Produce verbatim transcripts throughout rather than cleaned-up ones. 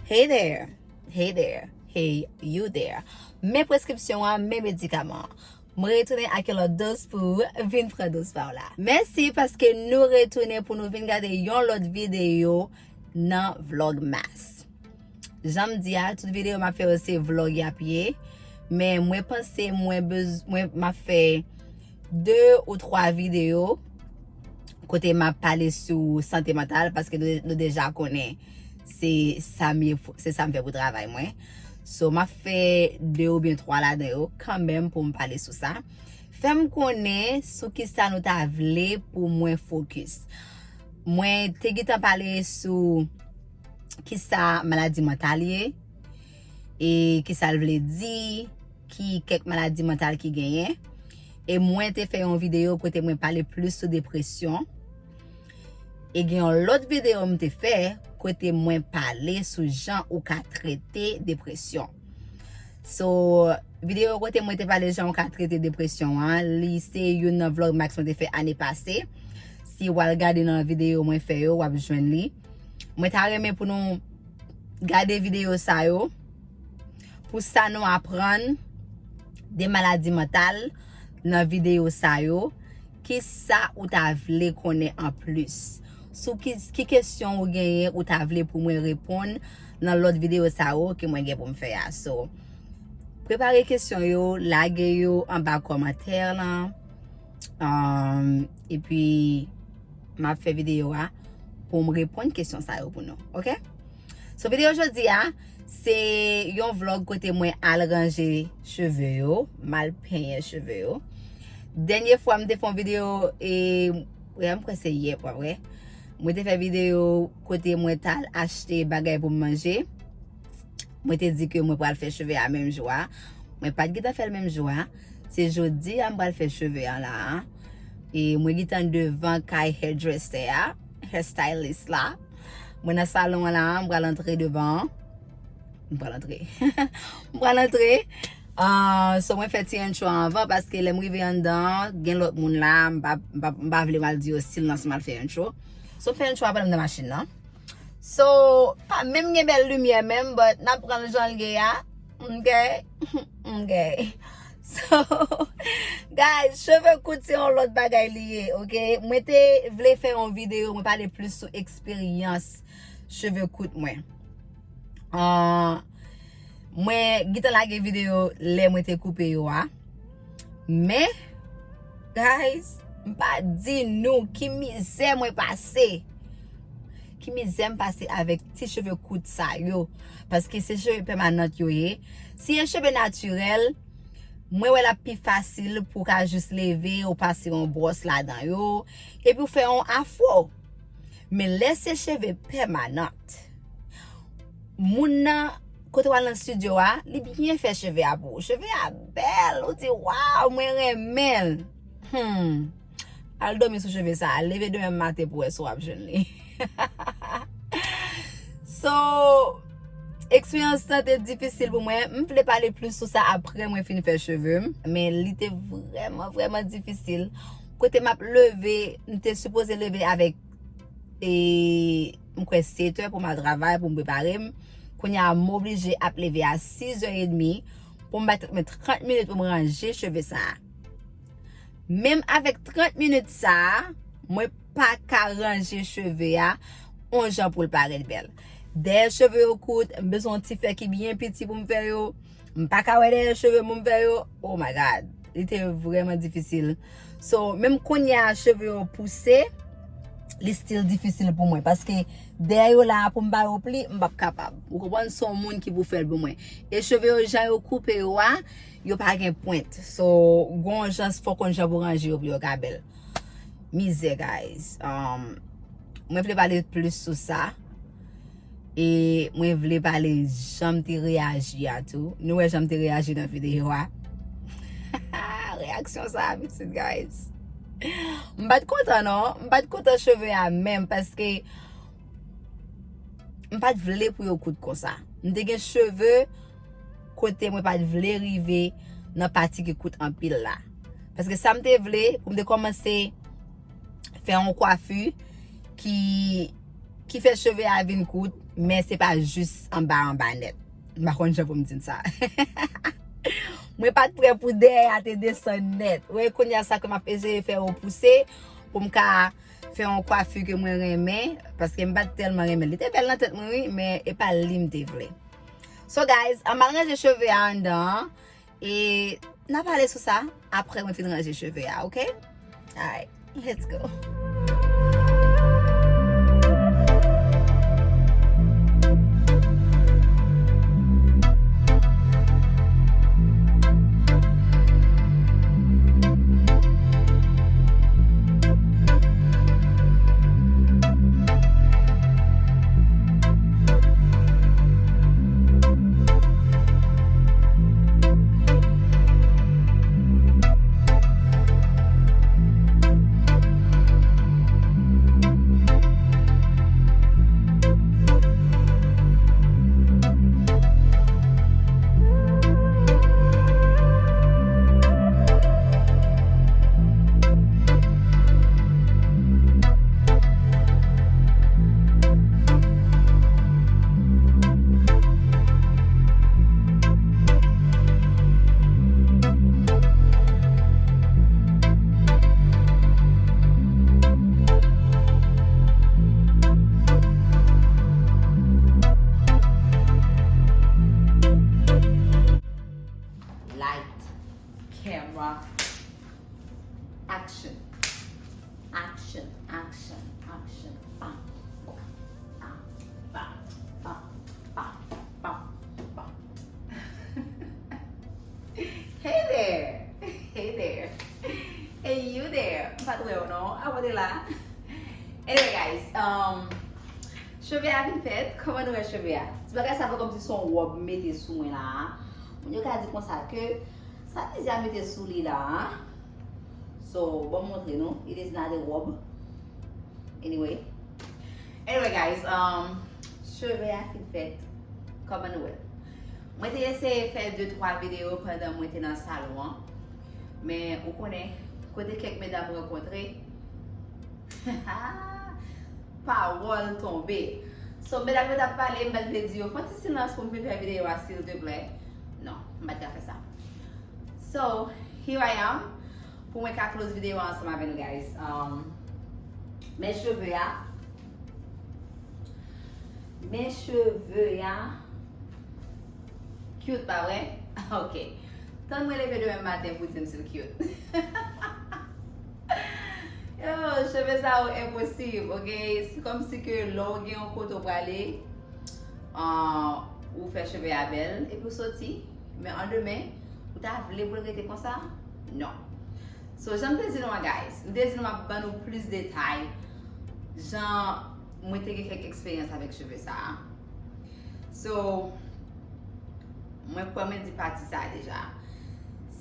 Hey there, hey there, hey you there. Men preskripsyon an, men medikaman an. Mwen retounen ak yon lòt doz pou ou, vin pran doz pa w la. Mèsi paske nou retounen pou nou vin gade yon lòt videyo nan Vlogmas. Jan m di a, tout videyo m ap fè yo se vlog y ap ye. Men mwen panse mwen bez, mwen m ap fè de ou twa videyo kote m ap pale sou sante mantal, paske nou, nou deja konnen se sa m ye, se sa m fè pou travay mwen. So, m ap fè de oubyen twa ladan yo kanmenm pou m pale sou sa. Fè m konnen sou kisa nou ta vle pou mwen fokis. Mwen te gentan pale sou kisa maladi mantal ye, e kisa l vle di, ki kèk maladi mantal ki genyen. E mwen te fè yon videyo kote mwen pale plis sou depresyon. E gen yon lòt videyo m te fè kote mwen pale sou jan ou ka trete depresyon. So, videyo kote mwen te pale jan ou ka trete depresyon an, li se youn nan Vlogmas mwen te fè ane pase. Si w al gade nan videyo mwen fè yo, w ap jwenn li. Mwen ta renmen pou nou gade videyo sa yo, pou sa nou aprann de maladi mantal nan videyo sa yo. Kisa ou ta vle konnen anplis? Sou ki, ki kesyon ou genyen ou ta vle pou mwen reponn nan lòt videyo sa yo ke mwen gen pou m fè a? So, prepare kesyon yo, lage yo anba kòmantè lan. Um, epi, m ap fè videyo a pou m reponn kesyon sa yo pou nou, oke? So, videyo jodi a, se yon vlog kote mwen al ranje cheve yo, m al penyen cheve yo. Dènye fwa m te fè yon videyo, e, wè, m kwè se yè, pa vre? Mwen te fè videyo kote mwen t al achte bagay pou m manje. Mwen te di ke mwen pral fè cheve a menm jou a. Mwen pa t gentan fè l menm jou a. Se jodi a m pral fè cheve a la a. E mwen gentan devan kay hairdresser a, hairstylist la. Mwen nan salon an la a, m pral antre devan an. M pral antre. M pral antre. Ah, so mwen fè ti intro anvan paske lè m rive anndan an, gen lòt moun la, m pa, m pa, m pa vle m al di yo si l nan si m al fè intro. So m fè intro a pandan m nan machin nan. So, pa menm gen bèl limyè menm, but n ap pran l jan l ye a. Ok? Ok. So, guys, cheve kout se yon lòt bagay li ye, ok? Mwen te vle fè yon videyo, mwen pale plis sou eksperyans cheve kout mwen. Ah, mwen gentan lage videyo lè mwen te koupe yo a. Men, guys, m pa di nou ki mizè mwen pase. Ki mizè m pase avèk ti cheve kout sa yo. Paske se cheve pèmanant yo ye. Si e cheve natirèl, mwen wè l ap pi fasil pou w ka jis leve, ou pase yon bwòs ladan yo, epi w fè yon afro. Men lè se cheve pèmanant, moun nan, kote w al nan estidyo a, li byen fè cheve a pou ou. Cheve a bèl, ou di, "Waw, mwen renmen l." Hmm. Al dòmi sou cheve sa a, leve demen maten pou wè si w ap jwenn li. So, eksperyans lan te difisil pou mwen. M vle pale plis sou sa apre mwen fin fè cheve m. Men li te vrèman, vrèman difisil. Kote m ap leve, m te sipoze leve avèk, e, m kwè sèt è pou m al travay, pou m prepare m. Kounye a, m oblije ap leve a sis è edmi pou m bay tèt mwen trant minit pou m ranje cheve sa a. Menm avèk trant minit sa a, mwen pa ka ranje cheve a on jan pou l parèt bèl. Dèyè cheve yo kout, m bezwen yon ti fè ki byen piti pou m fè yo. M pa ka wè dèyè cheve m pou m fè yo. Oh my God. Li te vrèman difisil. So, menm kounye a cheve yo pouse, li still difisil pou mwen. Paske dèyè yo la a pou m ba yo pli, m p ap kapab. Ou konprann? Se yon moun ki pou fè l pou mwen. E cheve yo, jan yo koupe yo a, yo pa gen pwent. So, gon jan, fò konn jan pou ranje yo pou yo ka bèl. Mizè, guys. Um, mwen vle pale plis sou sa. E mwen vle pale jan m te reyaji a tou. Nou wè jan m te reyaji nan videyo a. Reyaksyon sa a, pitit, guys. M pa t kontan, non. M pa t kontan cheve a menm, paske m pa t vle pou yo kout konsa. M te gen cheve kote mwen pa t vle rive nan pati ki kout anpil la. Paske sa m te vle, pou m te kòmanse fè yon kwafi ki, ki fè cheve a vin kout, men se pa jis anba anba nèt. M pa konn jan pou m di n sa. Mwen pa t prè pou dèyè a te desann nèt. Ou wè, kounye a sa ke m ap eseye fè yo pouse pou m ka fè yon kwafi ke mwen renmen, paske m pa t tèlman renmen l. Li te bèl nan tèt mwen, wi, men e pa li m te vle. So, guys, m al ranje cheve a anndan an, e n a pale sou sa apre mwen fin ranje cheve a, oke? Alright, let's go. Light, camera, action. Action, action, action. Pam, pam, pam, pam, pam, pam, pam. Hey there! Hey there! Hey you there! M pa t wè w non. A w te la? Anyway, guys, um, cheve a vin fèt. Kòman nou wè cheve a? Ti bagay sa fè kòmsi se yon wòb m mete sou mwen la a. Moun yo ka di konsa ke sa Lizia mete sou li la a. So, bon, m montre nou. It is not a robe. Anyway. Anyway, guys, um, cheve a fin fèt. Kòman nou wè? Mwen te eseye fè de twa videyo pandan mwen te nan salon an. Men, ou konnen, kote kèk medam rankontre, pawòl tonbe. So, medam yo t ap pale, m pa t vle di yo, fè yon ti silans pou m vin fè videyo a, silteplè. Non, m pa t ka fè sa. So, here I am. Pou mwen ka close videyo a ansanm avè nou, guys. Um, men cheve a. Men cheve a. Cute, pa vre? Ok. Tann mwen leve demen maten pou di m si l cute. Yo, cheve sa yo enposib, ok? Se kòmsi ke lè w gen yon kote w prale, ah, ou fè cheve a bèl, epi w soti, men an demen, ou ta vle pou l rete konsa? Non. So, jan m te di nou an, guys, m te di nou m ap ban nou plis detay, jan mwen te gen kèk eksperyans avèk cheve sa a. So, mwen kwè mwen di pati sa a deja.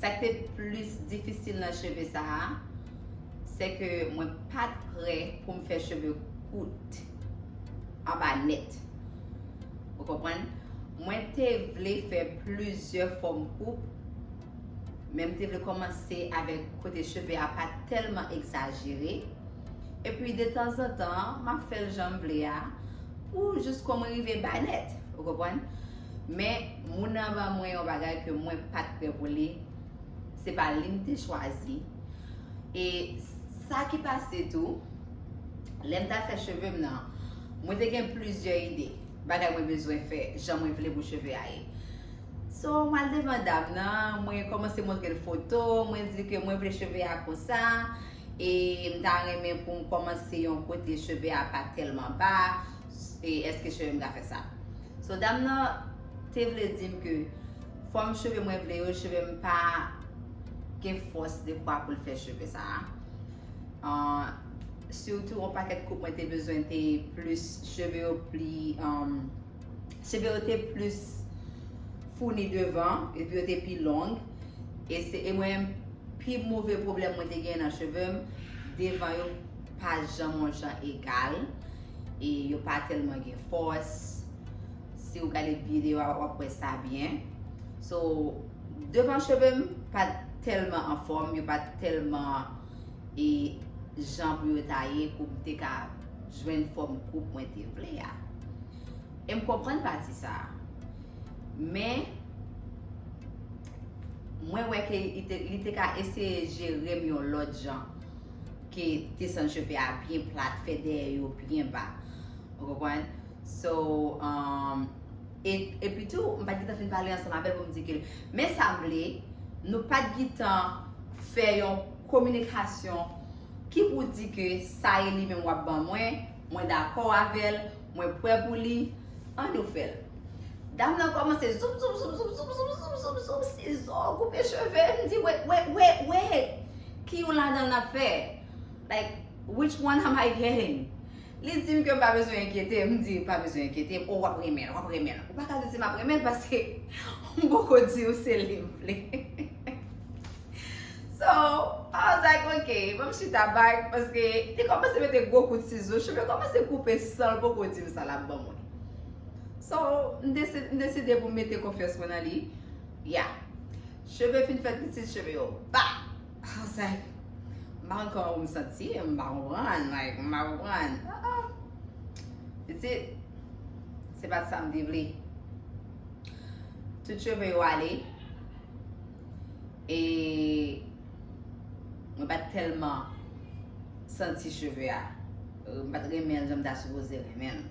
Sa k te plis difisil nan cheve sa a, se ke mwen pa t prè pou m fè cheve kout anba nèt. Ou konprann? Mwen te vle fè plizyè fòm koup, men m te vle kòmanse avèk kote cheve a pa tèlman egzajere. Epi, detanzantan, m ap fè l jan m vle a, pou jis kò mwen rive ba nèt. Ou konprann? Men, moun nan ban mwen yon bagay ke mwen pa t prè pou li. Se pa li m te chwazi. E sa ki pase tou, lè m t ap fè cheve m nan, mwen te gen plizyè ide bagay mwen bezwen fè, jan mwen vle pou cheve a ye. So, m al devan dam nan, mwen kòmanse montre l foto, mwen di ke mwen vle cheve a konsa, e m ta renmen pou m kòmanse yon kote cheve a pa tèlman ba, e èske cheve m ka fè sa? So, dam nan te vle di m ke fòm cheve mwen vle yo, cheve m pa gen fòs dekwa pou l fè cheve sa a. Ah, sitou, yon pakèt koup mwen te bezwen te plis, cheve yo pli, um, cheve yo te plis founi devan, epi yo te pi long. E se, e mwen, pi move pwoblèm mwen te gen nan cheve m, devan yo pa janm yon jan egal, e yo pa tèlman gen fòs. Si w gade videyo a, w ap wè sa byen. So, devan cheve m pa t tèlman anfòm, yo pa t tèlman, e, jan pou yo ta ye pou m te ka jwenn fòm koup mwen te vle a. E m konprann pati sa a. Men, mwen wè ke li te, li te ka eseye jere m yon lòt jan ke desann cheve a byen plat, fè dèyè yo byen ba. Ou konprann? So, um, e, epi tou, m pa t gentan fin pale ansanm avè l pou m di ke, men sa m vle, nou pa t gentan fè yon kominikasyon ki pou di ke sa e li menm w ap ban mwen, mwen dakò avè l, mwen prè pou li, ann nou fè l. Dam nan kòmanse zoup, zoup, zoup, sizo, koupe cheve, m di, wait, wait, wait, wait, ki youn ladan l n ap fè? Like, which one am I getting? Li di m ke m pa bezwen enkyete, m di, pa bezwen enkyete, o, w ap renmen l, w ap renmen l. Ou pa ka di si m ap renmen l paske m poko di w se li m vle. So, I was like, ok, ban m chita back, paske li kòmanse mete gwo kout sizo, cheve kòmanse koupe san l poko di m sa l ap ban mwen. So, m desi-, m deside pou m mete konfyans mwen nan li. Yeah. Cheve fin fèt pitit, cheve yo ba. I was like, m pa konn kòman pou m santi, m pa konprann, like, m pa konprann. Ah, ah. Pitit, se pa t sa m te vle. Tout cheve yo ale. E mwen pa t tèlman santi cheve a. M pa t renmen l jan m ta sipoze renmen l.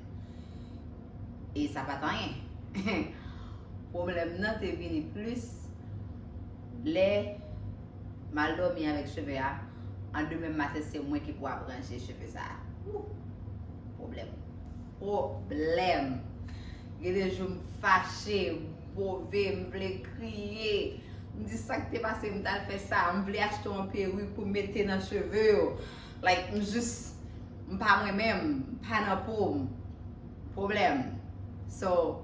E sa pa t anyen. Pwoblèm nan te vini plis lè m al dòmi avèk cheve a. An demen maten, se mwen ki pou ap ranje cheve sa a. Wou! Pwoblèm. Pwoblèm. Gen de jou m fache, m move, m vle kriye. M di sa k te pase m t al fè sa. M vle achte yon perik pou m mete nan cheve yo. Like, m jis, m pa mwen menm, m pa nan po m. Pwoblèm. So,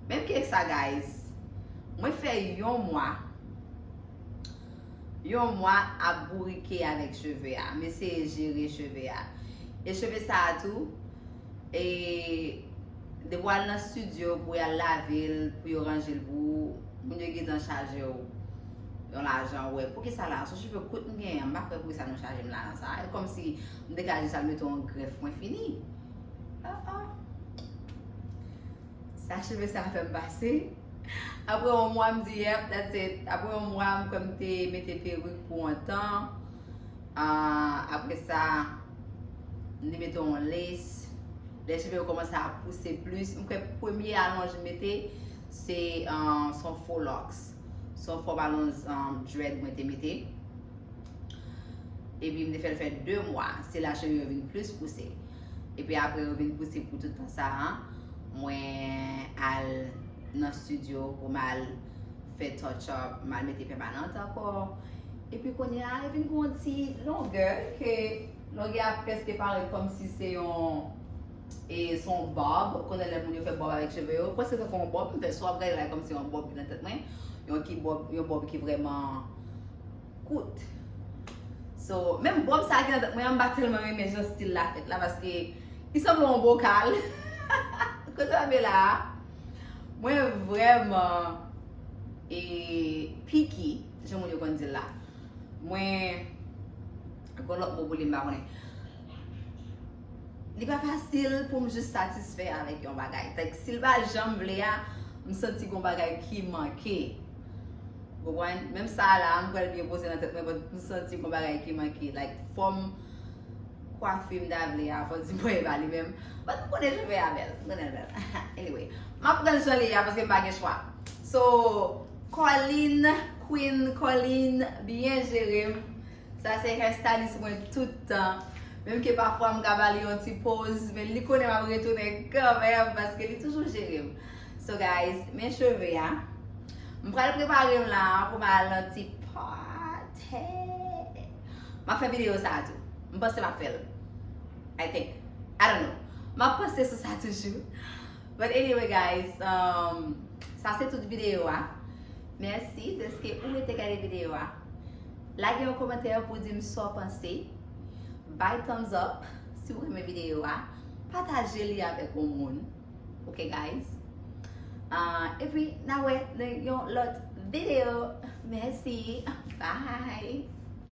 menm ke sa, guys, mwen fè yon mwa, yon mwa ap bourike avèk cheve a. M eseye jere cheve a. E cheve sa a tou, e depi w al nan estidyo pou y al lave l, pou yo ranje l pou ou, moun yo gentan chaje w yon lajan, ou wè, poukisa la, se cheve kout m genyen, m pa kwè poukisa nou chaje m lajan sa. E kòmsi m te ka jis al mete yon grèf, mwen fini. Ah, ah. Sa cheve sa fè m pase. Apre yon mwa, m di, yep, that's it. Apre yon mwa, m kwè m te mete perik pou yon tan. Ah, apre sa, m te mete yon lace. Lè cheve yo kòmanse ap pouse plis, m kwè premye alonj m mete, se, ah, se yon faux locks. Se yon fòm alonj, ah, dread mwen te mete. Epi m te fè l fè de mwa. Se la cheve yo vin plis pouse. Epi apre yo vin pouse pou tout tan sa a, mwen al nan estidyo pou m al fè touch up, m al mete pèmanant ankò. Epi kounye a, li vin gen yon ti longè ke longè a prèske parèt kòmsi se yon, e se yon bob. Konnen lè moun yo fè bob avèk cheve yo, prèske tankou yon bob. M fè swa ap gade la kòmsi yon bob ki nan tèt mwen, yon ki bob, yon bob ki vrèman kout. So, menm bob sa ki nan tèt mwen an, m pa tèlman renmen jan stil la fèt la, paske li sanble yon bokal. Kote w ye la a? Mwen vrèman, e, picky, jan moun yo konn di l la. Mwen, gon lòt mo pou li, m pa konnen. Li pa fasil pou m jis satisfè avèk yon bagay. Tank si l pa jan m vle a, m santi gon bagay ki manke. Konprann? Menm sa a la, m pral byen poze nan tèt mwen, but m santi gon bagay ki manke. Like, fòm kwafi m ta vle a, fò di mwen e pa li menm. But m konnen cheve a bèl. M konnen l bèl. Anyway, m ap pran l jan li ye a paske m pa gen chwa. So, Colleen, Queen Colleen, byen jere m. Sa se hairstylist mwen tout tan. Menm ke pafwa m ka ba li yon ti poz, men li konnen m ap retounen kanmenm paske li toujou jere m. So guys, men cheve a. M pral prepare m la pou m al nan ti party. M ap fè videyo sa a tou. M panse m ap fè l. I think. I don't know. M ap panse sou sa toujou. But anyway, guys, um, sa se tout videyo a. Mèsi dèske ou rete gade videyo a. Lage yon kòmantè pou di m sa w panse. Bay thumbs up si w renmen videyo a. Pataje li avèk yon moun. Ok, guys? Ah, epi, n a wè nan yon lòt videyo. Mèsi. Bye.